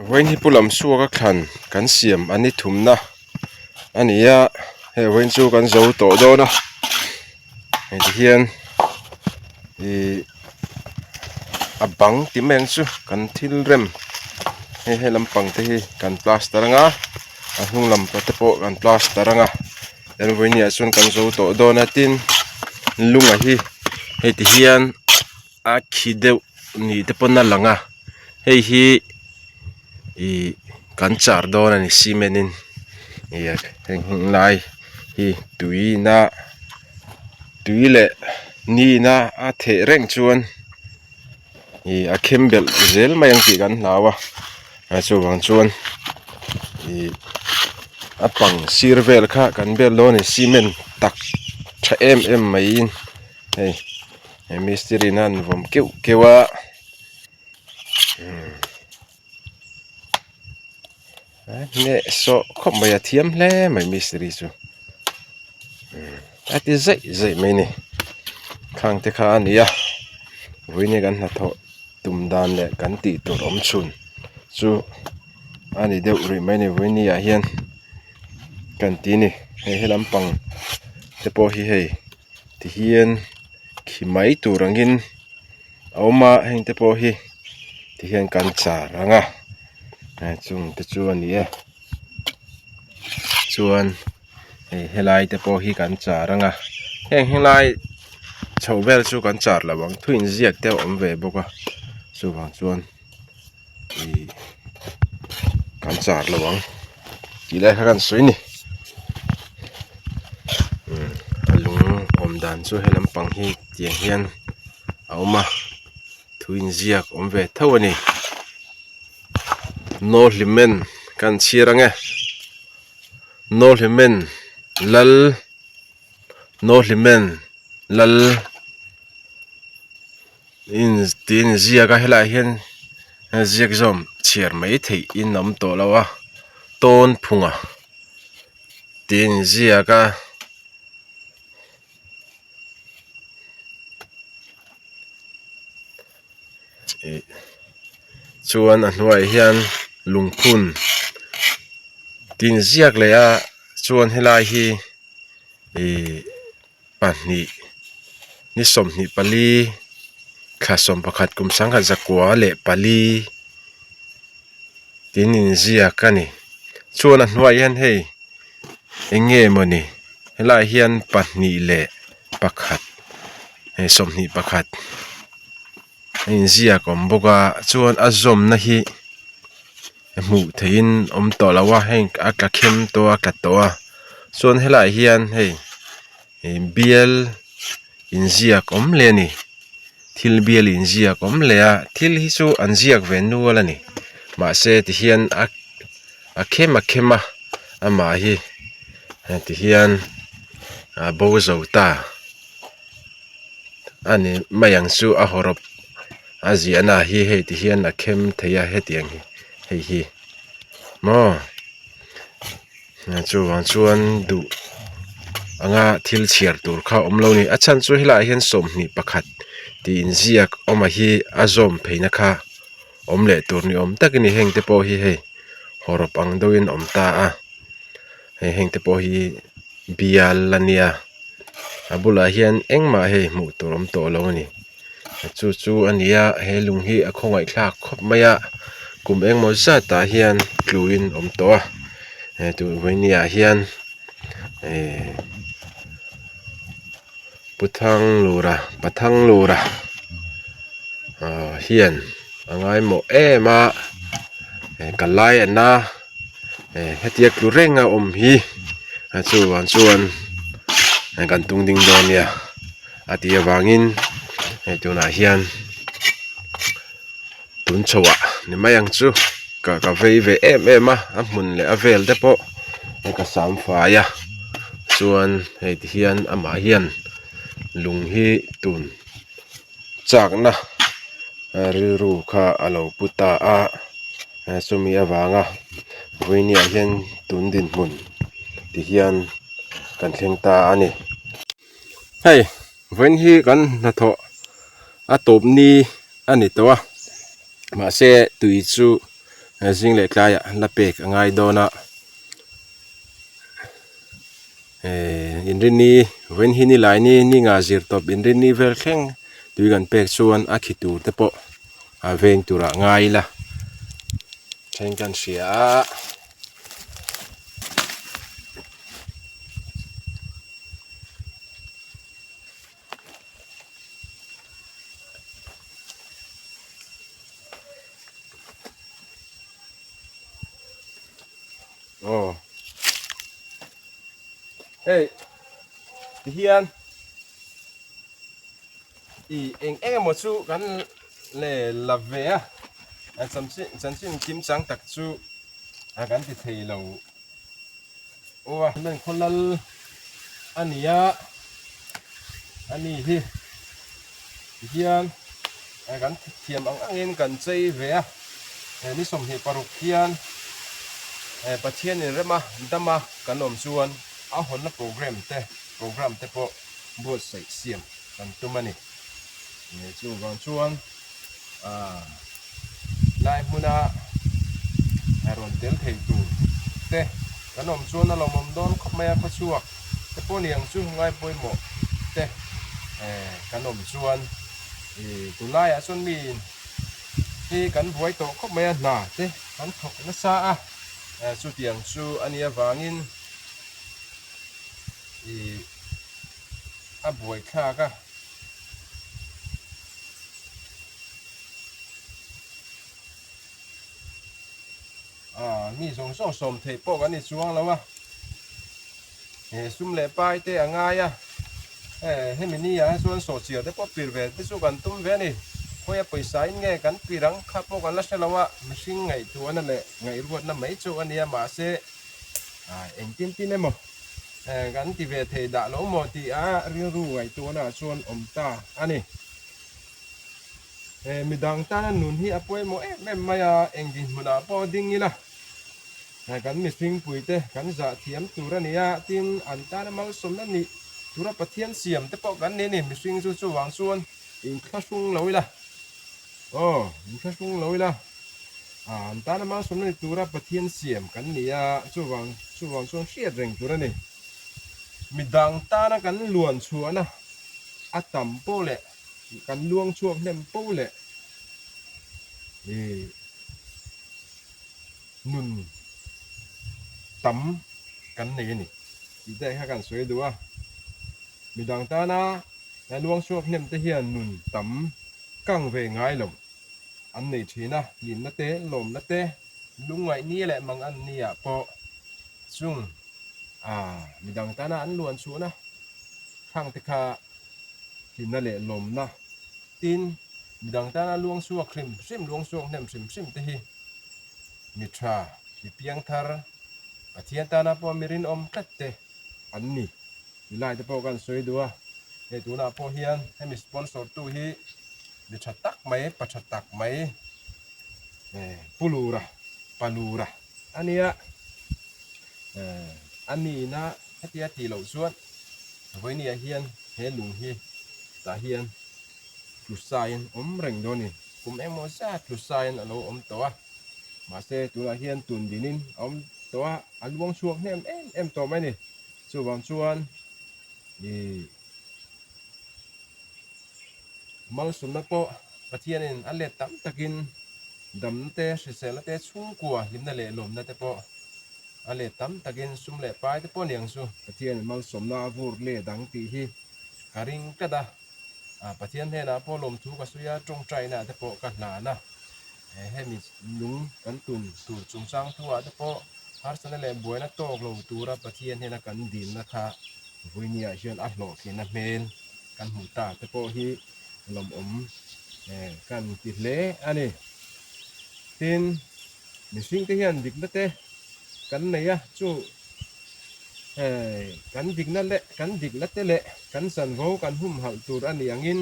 Vawiin hi pu lam suaka thlan kan siam a ni thumna a ni a hei vawiin chu kan zo tawh dawn a hei ti hian ihh a bang ti mai ang chu kan thil rem hei he lampang te hi kan plaster anga a hnung lam te pawh kan plaster anga chuan vawiin ni ah chuan kan zo tawh dawn a tin lunga hi hei ti hian. A khi deuh ni te pawn a lang a hei hi ihh kan char dawn a ni cement in ih heng lai hi tui ina tui leh ni ina a theh reng chuan ih a khem belh zel mai ang tih kan hlau a a chuvang chuan ih a pang sir vel kha kan bel dawn a ni cement tak tha em em maiin. Hei he mistiri in a han vawm keuh keuh a umm hneh sawh khawp mai a thiam hle mai mistiri chu umm a ti zeih zeih mai a ni khang te kha a ni a vawiin kan hnathawh tum dan leh kan tih tur awm chhun chu a ni deuh rih mai a ni vawiin ah hian kan ti a ni hei he lampang te pawh hi hei. Tihian khi mai tur angin a awm a heng te pawh hi tihian kan char ang a chung te chu a ni e chuan hei helai te pawh hi kan char ang a heng helai chho vel chu kan char lo ang thu inziak te a awm ve bawk a chuvang chuan. Ih kan char lo ang tih lai kha kan sawi a ni umm a lung awm dan chu he lampang hi tiang hian a awm a thu inziak awm ve tho a ni no hlimen kan chhiar ang e no hlimen lal no hlimen lal. Tiin ziak a helaiah hian ziak zawm chhiar mai theih in a awm tawh lo a tawn phunga tiin ziak a. Ih chuan a hnuaiah hian lungphun tiin ziak leh a chuan helai hi ih. Pahnih ni 24 thla 11 kum 1904 tin inziak a ni chuan a hnuaiah hian hei eng nge mawni helaiah hian pahnih leh pakhat hei 21 a inziak a awm bawk a chuan a zawmna hi hmuh theihin awm tawh lo a heng a tla khem tawh a tla tawh a chuan helaiah hian hei ih bial inziak awm leh a ni thil bial inziak awm leh a thil hi chu an ziak ve nual a ni mahse tihian a a khem a khem a amah hi tihian a bo zo ta. A ni mai ang chu a hawrawp a ziahna hi hei ti hian a khem thei a hetiang hi hei hi maw chuvang chuan duh anga thil chhiar tur kha a awm lo a ni a chhan chu helaiah hian 21 tih inziak awm a hi a zawm pheina kha awm leh tur ni awm tak a ni heng te pawh hi hei hawrawp ang deuhin a awm ta a hei heng te pawh hi bial a nia a bulah hian engmah hei hmuh tur awm tawh lo a ni chu chu a ni a he lung hi a khawngaih thlak khawp mai a kum engmaw zat ah hian tluin a awm tawh a he tun vawiini ah hian ehh Pu Thanglura Pa Thanglura ahh hian a ngaimawh em a ka lai a na hetia tlu reng a awm hi a chuvang chuan kan tung ding dawn nia a tih avangin hei tunah hian tun chho ah ni mai ang chu ka ka vei ve em em a a hmun leh a vel te pawh hei ka sam fai a chuan hei ti hian amah hian lung hi tun chakna rilru kha a lo pu ta a chumi avanga vawinia hian tun dinhmun ti hian kan thleng ta a ni hei vawiin hi kan hnathawh a tawp ni. a ni tawh a mahse tui chu Zing leh tlaiah la pek a ngai dawn a inrinni vawiin hi nilai ni ni nga zir tawp inrinni vel thleng tui kan pek chuan a khi tur te pawh a veng turah ngai ila then kan hria a. Aw hei ti hian ih eng eng emaw chu kan le la ve a chanchin kim chang tak chu a kan ti thei lo aw a hman khaw lal a ni a a ni hi ti hian kan thiam ang angin kan chei ve a he ni 26 hian Pathian in rema dama kan awm chuan a hawnna program te program te pawh buatsaih siam kan tum a ni chuvang chuan ah lai hmuna rawn tel thei tur te kan awm chuan a lawmawm dawn khawp mai a khawchhuak te pawh ni ang chu ngai pawimawh te eh kan awm chuan ih tunlaiah chuan mi hi kan buai tawh khawp mai a hna te kan thawk nasa a eh chutiang chu a nih avangin ih a buaithlak a. Ah, mi zawng zawng sawm theih pawh kan ni chuang lo a. He sum leh pai te a ngai a. He hemi ni ah chuan sawhchiar te pawh pir ve te chu kan tum ve a ni. Khawi a pawisa in nge kan pir ang kha pawh kan la hre lo a. Mihring ngaihtuahna leh ngaihruatna mai chu a nia mahse ah engtin tin emaw kan ti ve thei dah lo maw tih a rilru ngaihtuahna ah chuan awm ta a ni. He midang tana nun hi a pawimawh em em mai a, eng dinhmunah pawh ding ila kan mihringpui te kan zah thiam tur a ni a, tin an tana malsawmna nih tura Pathian siam te pawh kan ni a ni, mihring chu chuvang chuan inthlahrung lo ila, aw inthlahrung lo ila an tana malsawmna ni tura Pathian siam kan ni a, chuvang chuvang chuan hriat reng tur a ni. Midang tana kan luan chhuahna a tam pawh leh Kan luang chhuak hnem po leh ih nun tam kan nei a ni tih te kha kan sawi duh a. Midang tana luang chhuak hnem te hian nun tam kang ve ngai lo an nei thin a, hlimna te, lawmna te, lungngaih ni leh mang an ni ah pawh chung ah midang tana an luan chhuahna khang te kha Hlimna leh lawmna tin midang tana luang chhuak hrim hrim, luang chhuak hnem hrim hrim te hi mi tha, mi piang thar, Pathian tana pawh mi rinawm tlat te an ni tih lai te pawh kan sawi duh a. Hei tunah pawh hian hemi sponsor tu hi mi tha tak mai, pa tha tak mai Pu Lura, Pa Lura a nia. A nihna hetia tih loh chuan vawinia hian he lung hi tah hian tlusain awm reng dawn a ni. Kum engmaw zat tlusain a lo awm tawh a, mahse tunah hian tun dinin a awm tawh a, a luang chhuak hnem em em tawh mai a ni. Chuvang chuan ih malsawmna pawh Pathianin a let tam takin damna te, hriselna te, chhungkua hlimna leh lawmna te pawh a let tam takin sum leh pai te pawh a ni ang chu. Pathianin malsawmna a vur let ang tih hi ka ring tlat a, Pathian hnenah pawh lawmthu ka sawi a, tawngtaina te pawh ka hlan a, hemi lung kan tun tur chungchang thuah te pawh harsatna leh buaina tawk lo tura Pathian hnena kan dilna kha vawinia hian a hlawhtlinna hmel kan hmuh ta te pawh hi lawmawm kan ti hle a ni. Tin, mihring te hian dikna te kan nei a, chu kan dikna leh kan dikna te leh kan chanvo kan humhalh tur a nih angin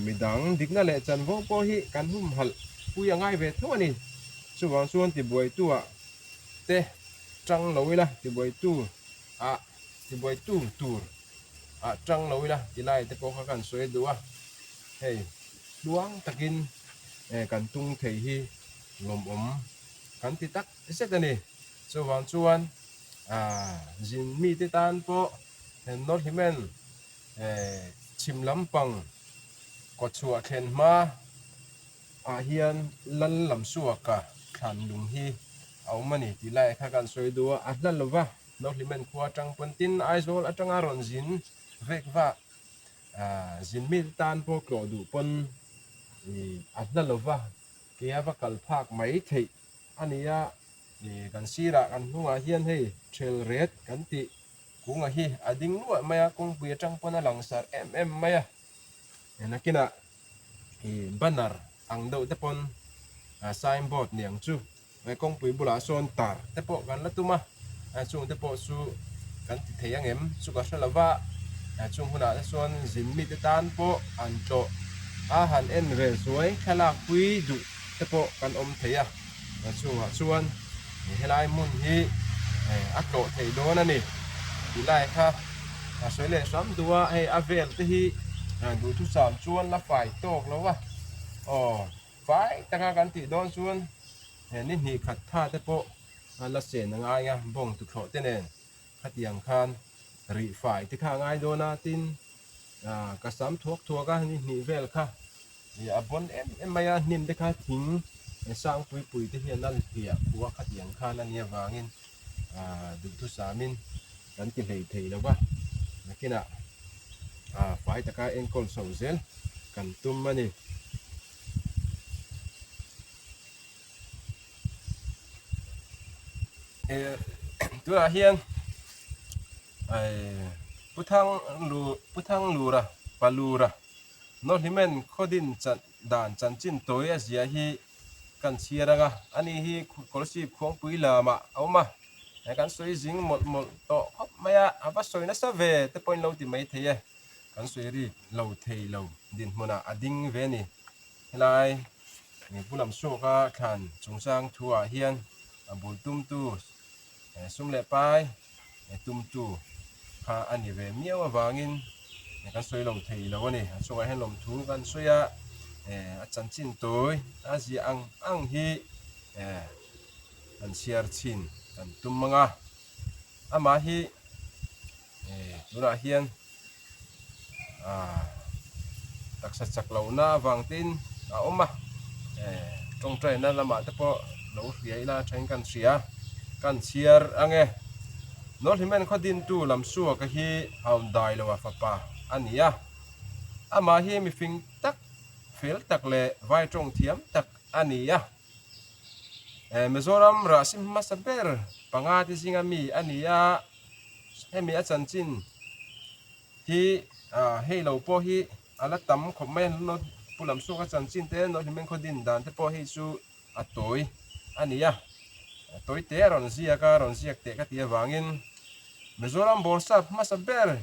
midang dikna leh chanvo pawh hi kan humhalh pui a ngai ve tho a ni. Chuvang chuan tibuaitu ah te tang lo ila, tibuaitu ah tibuaitu tur ah tang lo ila ti lai te pawh kha kan sawi duh a, hei tluang takin kan tung thei hi lawmawm. kan ti tak zet a ni. Chuvang chuan zin mite tan pawh North Hlimen chhim lampang kawtchhuah thlen hma ah hian Lal Lamsuaka thlan lung hi a awm a ni tih lai kha kan sawi duh a, a hla lova North Hlimen khua atang pawn tin Aizawl atanga rawn zin vek vak zin mite tan pawh tlawh duh pawn a hla lova kei a va kal phak mai theih a ni a, kan sirah kan hnungah hian hei thel ret kan tih kunga hi a ding luah mai a, kawngpui atang pawn a langsar em em mai a, nakinah banner ang deuh te pawn sign board ni ang chu. He kawngpui bulah sawn tar te pawh kan la tum a, chung te pawh chu kan ti thei ang em chu ka hre lo va, chung hunah te chuan zin mite tan pawh an tlawh a, han en ve zuai thlalak pui duh te pawh kan awm thei a, chungah chuan helai hmun hi a tlawh theih dawn a ni tih lai kha a sawi leh hram duh a, hei a vel te hi duhthusam chuan la fai tawk lo a, aw. Fai taka kan tih dawn chuan he ni hnih khat tha te pawh a la sen a ngai a, bawng tuthlawh te nen khatiang khan rih fai te kha a ngai dawn a, tin ka sam thuak thuak a ni hnih vel kha ih a bawn em em mai a, hnim te kha thing sang pui pui te hian a hliah khuh a khatiang khan a nih avangin duhthusamin kan ti hlei thei lo va, nakinah fai taka enkawl chho zel kan tum a ni. Tunah hian Pu Thanglura, Palura, Nawhlimen Khawdin dan chanchin tawi a zia hi kan chhiar ang a, ani hi Kawlsip khuangpui lamah a awm a, kan sawi zing mawlh mawlh tawh khawp mai a, a va sawi nasa ve te pawhin lo ti mai thei e, kan sawi rik lo thei lo dinhmunah a ding ve a ni. Helai Pu Lamsuaka thlan chungchang thuah hian a bul tumtu sum leh pai tumtu kha a ni ve miau avangin kan sawi lo thei lo a ni. A chungah hian lawmthu kan sawi a, a chanchin tawi a ziah ang ang hi kan chhiar chhin kan tum ang a. Amah hi tunah hian Taksa chak lohna avang tein a awm a, tawngtaina lamah te pawh lo hria ila thain kan hria, kan chhiar ang e. Nawlhimen khaw dintu Lamsuaka hi Haundai loa fapa a ni a, amah hi mifing tak, fel tak leh vai tawng thiam tak a ni a. Mizoram rahsi hmasa ber panga te zinga mi a ni a. Hemi a chanchin hi hei lo pawh hi a la tam khawp mai a, Pu Lamsuaka chanchin te Nawhlimeng khaw din dan te pawh hei chu a tawi a ni a, tawi te a rawn ziak a, rawn ziak teh ka tih avangin Mizoram Bawrhsap hmasa ber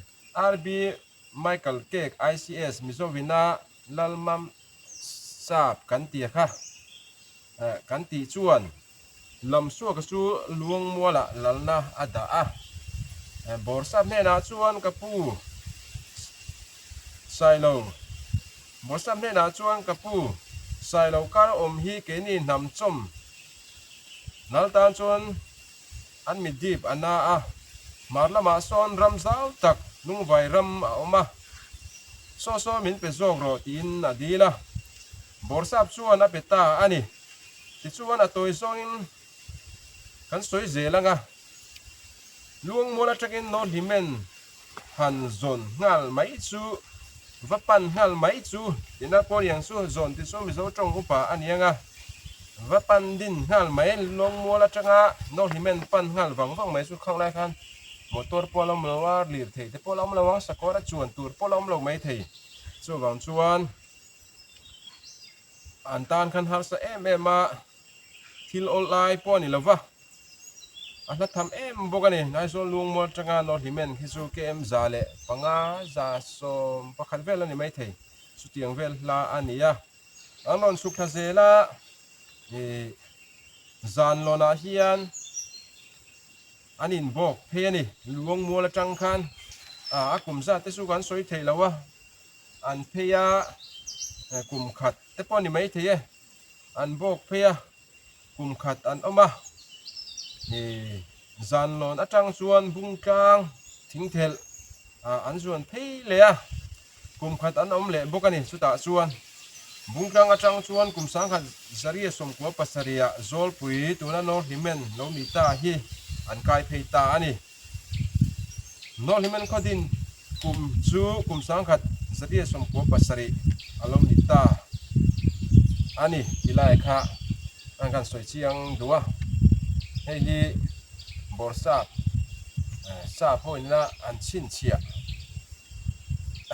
RB Michael Kek ICS Mizovina Lalmam Sap kan tih a kha kan tih chuan Lamsuaka chu Luangmualah lalna a dah a. Bawrhsap hnenah chuan ka pu Sailo Bawrhsap hnenah chuan ka pu Sailo kar awm hi keini hnam chawm nal tan chuan an mi dip a na a, hmar lamah sawn ram zau tak Lungvai ram a awm a, saw saw min pe zawk rawh tiin a dil a. Bawrhsap chuan a pe ta a ni. Tichuan a tawi zawngin kan sawi zel ang a, Luangmual atangin Nawhlimen han zawn nghal mai chu, va pan nghal mai chu, tina Korean chu zawn ti chu Mizo tawng upa a ni ang a, va pan din nghal mai, Luangmual atanga Nawhlimen pan nghal vang vang mai chu khang lai khan motor pawh a la awm lo a, lirthei te pawh a la awm lo ang, sakawr a chuan tur pawh a la awm lo maithei. Chuvang chuan. An tan khan harsa em em a, thil awl lai pawh a ni lo va, a hla tham em bawk a ni. Aizawl Lungmual atanga Nawhlimen khi chu KM 105 111 vel a ni maithei, chutiang vel hla a ni a. An rawn chhuk thla zel a, ih Zanlawnah hian an inbawk phei a ni. Lungmual atang khan a kum zat te chu kan sawi thei lo a. An phei a, kum khat te pawh a ni maithei e, an bawk phei a. kum khat an awm a, ih zanlawn atang chuan bungtlang thingthelh ah an zuan phei leh a, kum khat an awm leh bawk a ni. Chutah chuan bungtlang atang chuan kum sangkhat zaria sawmkua pasarihah Zawlpui tuna North Hlimen lo ni ta hi an kai phei ta a ni. Nawhlimen khawdin kum chu kum 1997 a lo ni ta a ni ti lai kha an kan sawi chiang duh a, hei hi Bawrhsap sap ho inla an chhinchhiah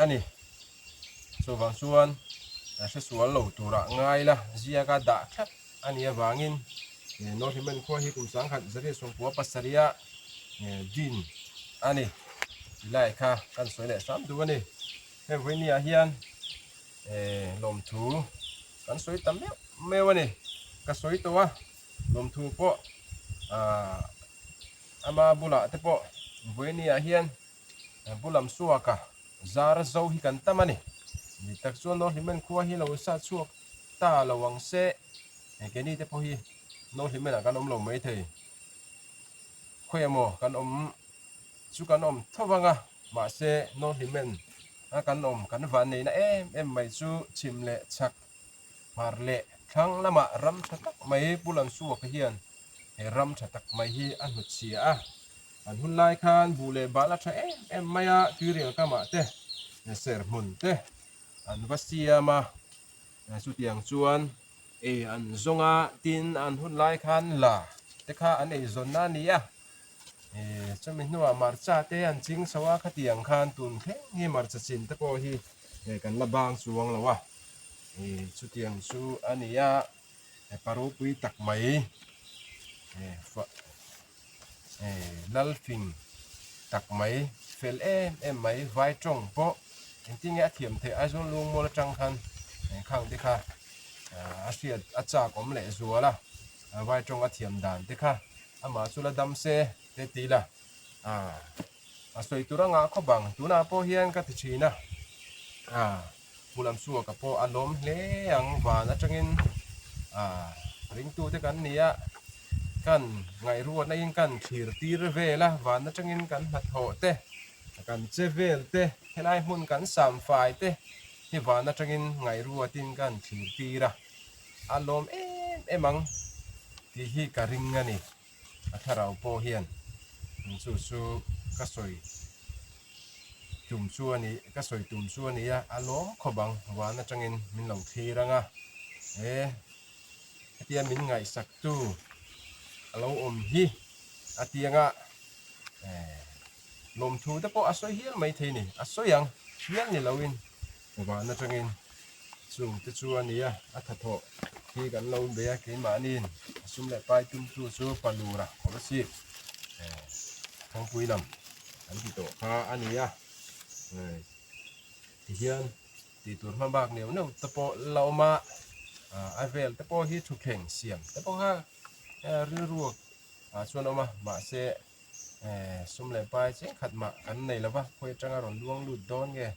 a ni. Chuvang chuan hresual lo turah ngai la ziaka dah thlap a nih avangin Nawhlimen khua hi kum 1997 a din a ni ti lai kha kan sawi leh hram duh a ni. Heng vawinia hian lawmthu kan sawi ta meuh meuh a ni. Ka sawi tawh a, lawmthu pawh ama bulah te pawh vawinia hian bulam suaka zar zo hi kan tam a ni. Ni tak chuan Nawhlimen khua hi lo sa chhuak ta lo ang se, keini te pawh hi Nawhlimenah kan awm lo maithei. Khawi emaw kan awm chu kan awm tho vang a, mahse Nawhlimen a kan awm kan van neihna em em mai chu chhim leh chhak hmar leh thlang lamah ram tha tak mai Pu Lansuaka hian he ram tha tak mai hi a hnutchhia a. An hun lai khan buh leh bal a tha em em mai a, tuirial kamah te serhmun te an va siam a, chutiang chuan Ei an zawng a, tin an hun lai khan la te kha an ei zawnna a ni a, chumi hnuah hmarcha te an ching chho a, khatiang khan tun thleng hi hmarcha chin te pawh hi kan la bang chuang lo a, chutiang chu a ni a, pa ropui tak mai. Lalfing tak mai fel em em mai vai tawng pawh engtin nge a thiam theih Aizawl lungmual atang khan khang te kha a hriat a chak awm leh zual a vai tawng a thiam dan te kha amah chu la dam se te ti ila a sawi tur a ngah khawp ang tunah pawh hian ka ti thin a. Hmuh lam chu ka pawh a lawm hle ang van atangin ah ringtute kan ni a, kan ngaihruatna in kan thlir tir vel a, van atangin kan hnathawh te, kan che vel te, helai hmun kan sam fai te hi van atangin ngaihruatin kan thlir tir a, a lawm em em ang tih hi ka ring a ni. A thlarau pawh hian chu chu ka sawi tum chu a ni ka sawi tum chu a ni a, a lawm khawp ang van atangin min lo thlir ang a, he hetia min ngaihsak tu a lo awm hi a tianga eh lawmthu te pawh a sawi hial maithei a ni, a sawi ang hial ni loin van atangin. Chung te chu a ni a, a thathawh hi kan lo bei a, keimahniin a sum leh pai tumtu chu Palura Kolasib Thangpui lam kan ti tawh kha a ni a, tihian tih tur hma bak neuh neuh te pawh la awm a, a vel te pawh hi thutthleng siam te pawh kha rilru ah chuan a awm a, mahse sum leh pai cheng khat mah kan nei lo va, khawi atanga rawn luang lut dawn nge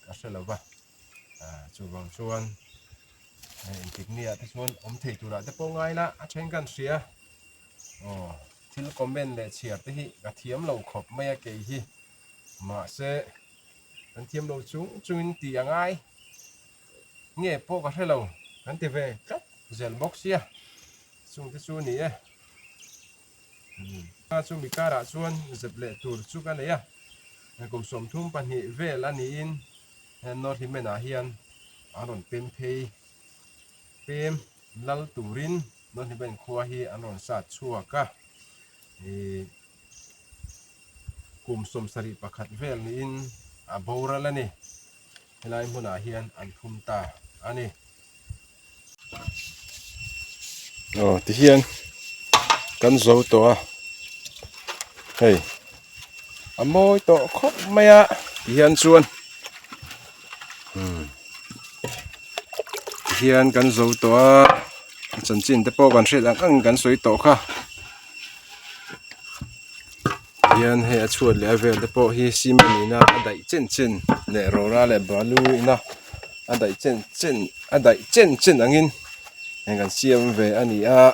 ka hre lo va. Chuvang chuan engtik ni ah te chuan awm thei turah te pawh ngai la a then kan hria aw thil comment leh chhiar te hi ka thiam lo khawp mai a kei hi mahse kan thiam lo chung chungin tih a ngai nge pawh ka hre lo kan ti ve tlat zel bawk sia chung te chu a ni e chu mi karah chuan zep leh tur chu ka nei a kum 32 vel a niin. North Hlimen-ah hian an rawn pem phei pem lal turin North Hlimen khua hi an rawn sat chhuak a, ih kum 71 vel niin a boral a ni. Helai hmunah hian an phum ta a ni. Aw tihian kan zo tawh a hei a mawi tawh khawp mai a tihian chuan umm tihian kan zo tawh a a chanchin te pawh kan hriat ang ang kan sawi tawh kha tihian hei a chhuat leh a vel te pawh hi cement ina a daih chen chen leh rawra leh balu ina a daih chen chen. A daih chen chen angin heng kan siam ve a ni a.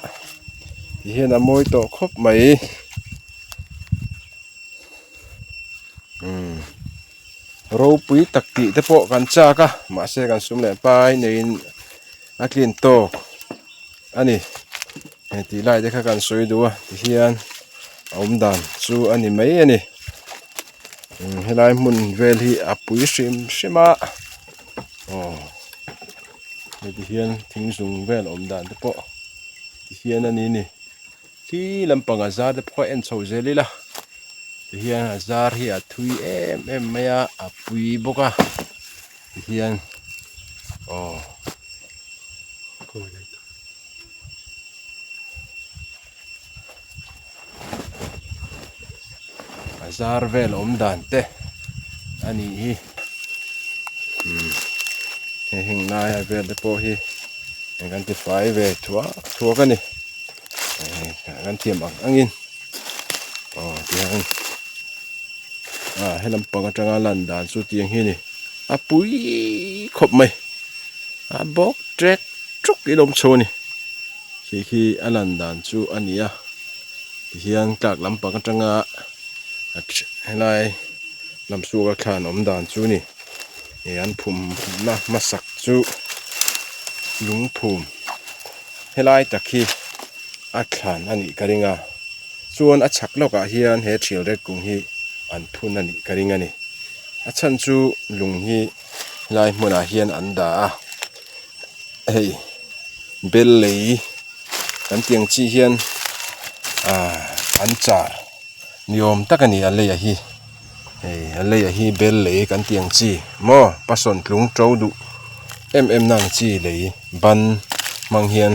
Ti hian a mawi tawh khawp mai. Umm ropui tak tih te pawh kan chak a mahse kan sum leh pai neiin a tlin tawk a ni. Hei tih lai te kha kan sawi duh a ti hian a awm dan chu a ni mai a ni. Umm helai hmun vel hi a pui hrim hrim a aw hei ti hian thing zung vel awm dan te pawh ti hian a ni a ni. Khi lampang a zar te pawh a en chho zel ila tihian a zar hi a thui em em mai a a pui bawk a tihian aw a zar vel awm dan te a nih hi umm hei heng laia vel te pawh hi kan ti fai ve thuak thuak a ni. Kan thiam ang angin aw tiang a he lampang atanga lan dan chu tiang hi a ni a pui khawp mai a bawk ṭek ṭuk in a awm chho a ni khi khi a lan dan chu a ni a tihian tlak lampang atanga helai lam suaka thlan awm dan chu a ni ih an phum na hmasak chu lungphum. Helai tak hi a thlan a nih ka ring a, chuan a chhak lawkah hian he thial red kung hi an phun a nih ka ring a ni. A chhan chu lung hi helai hmunah hian an dah a, hei bel lei kan tih ang chi hian ah an char ni awm tak a ni a leiah hi hei a leiah hi bel lei kan tih ang chi maw pasawn tlung to duh em em na ang chi lei ban hmang hian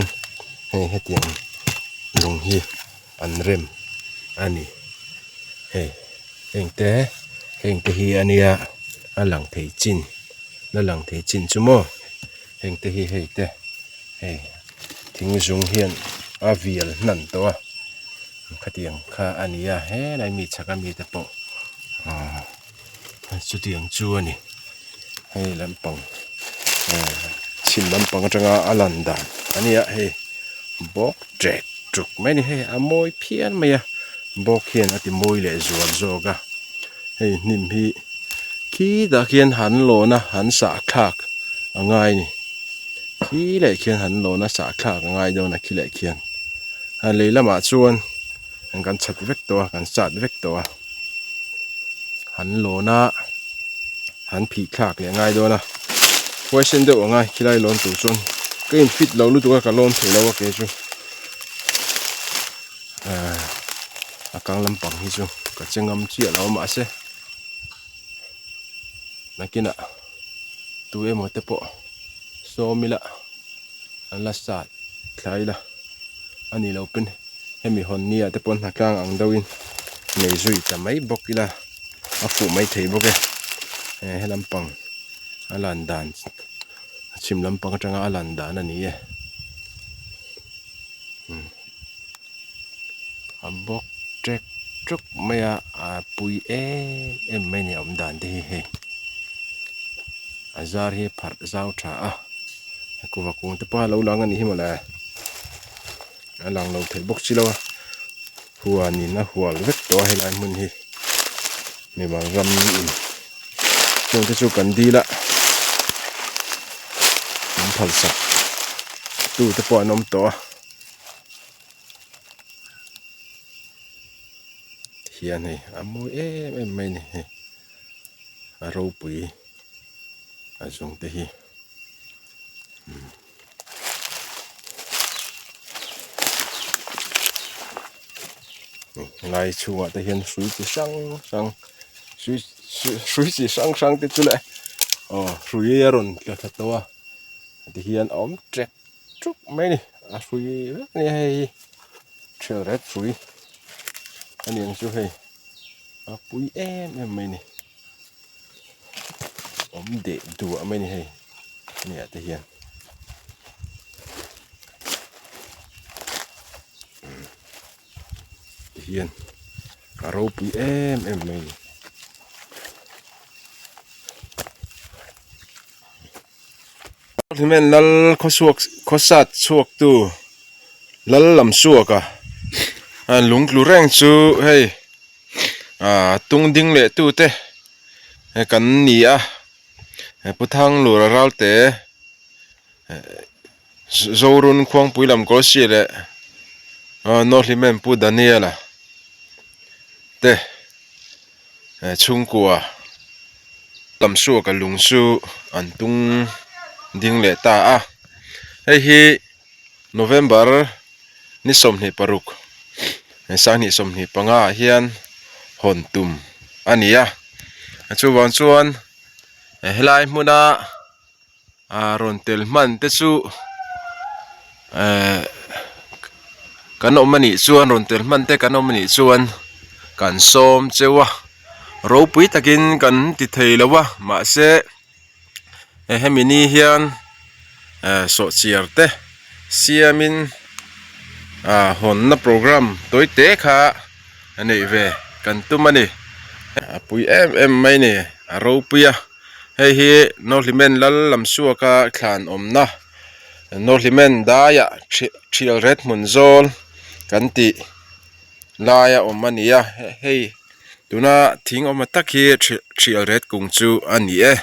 hei hetiang lung hi an rem a ni hei heng te heng te hi a nia a lang thei chin la lang thei chin chu maw heng te hi hei te hei thing zung hian a vial hnan tawh a. Khatiang kha a ni a helai mi chhaka mite pawh ahh chutiang chu a ni hei lampang ahh chhim lampang atanga a lan dan a ni a hei bawk ṭek ṭuk mai a ni hei a mawi phian mai a bawk hian a ti mawi leh zual zawk a hei hnim hi khitah khian han lawn a han sah thlak a ngai a ni khi leh khian han lawn a sah thlak a ngai dawn a khi leh khian. A lei lamah chuan kan chhat vek tawh a kan sat vek tawh a han lawn a han phih thlak leh ngai dawn a huaisen deuh ang a khilai lawn tur chuan ka in fit lo lutuk a ka lawn thei lo a ke chu ahh a kang lampang hi chu ka che ngam chiah lo a mahse nakinah tu emaw te pawh sawm ila an la sat thla ila a ni lo pawn hemi hawn ni ah te pawh hnatlang ang deuh in nei zui ta mai bawk ila a fuh mai thei bawk e he lampang a lan dan a chhim lampang atanga a lan dan a ni e a bawk ṭek ṭuk mai a a pui em em mai a ni a awm dan te hi hei a zar hi pharh zau tha a. Kuhva kung te pawh a lo lang a nih hi mawle a lang lo thei bawk si lo a huanin a hual vek tawh a helai hmun hi mimal ram in chung te chu kan dil a an phal sak tu te pawh an awm tawh a hian hei a mawi em em mai a ni hei a ropui a zung te hi. Helai chhungah te hian hrui chi hrang hrang hrui hrui chi hrang hrang te chu leh aw hrui a rawn tla thla tawh a tihian a awm ṭek ṭuk mai a ni a hrui vek a ni hei hi ṭhial ret hrui a ni ang chu hei a pui em em mai a ni. Awm deh duah mai a ni hei hemi ah te hian ti hian a ropui em em mai a ni. Hlimen lal khawsuak khawsat chhuak tu lal lam suak a. Lung tlu reng chu hei ah tung ding leh tu te kan ni a Pu Thanglura Ralte Zorun Khuangpui lam Kawlsi leh Nawhlimen Pu Daniel-a te chhungkua lam suaka lung chu an tung ding leh ta a hei hi November ni 26 2025 ah hian hawn tum a ni a chuvang chuan helai hmuna ah rawn tel hman te chu ehh kan awm a nih chuan rawn tel hman te kan awm a nih chuan kan sawm cheu a ropui takin kan ti thei lo a mahse hemi ni hian ehh sawhchiar te siamin ah hawnna program tawi te kha neih ve kan tum a ni a pui em em mai a ni a ropui a. Hei hi Nawhlimen lal lam suaka thlan awmna Nawhlimen daiah thial ret hmun zawl kan tih laia awm a ni a hei tuna thing awm tak hi thial ret kung chu a ni e.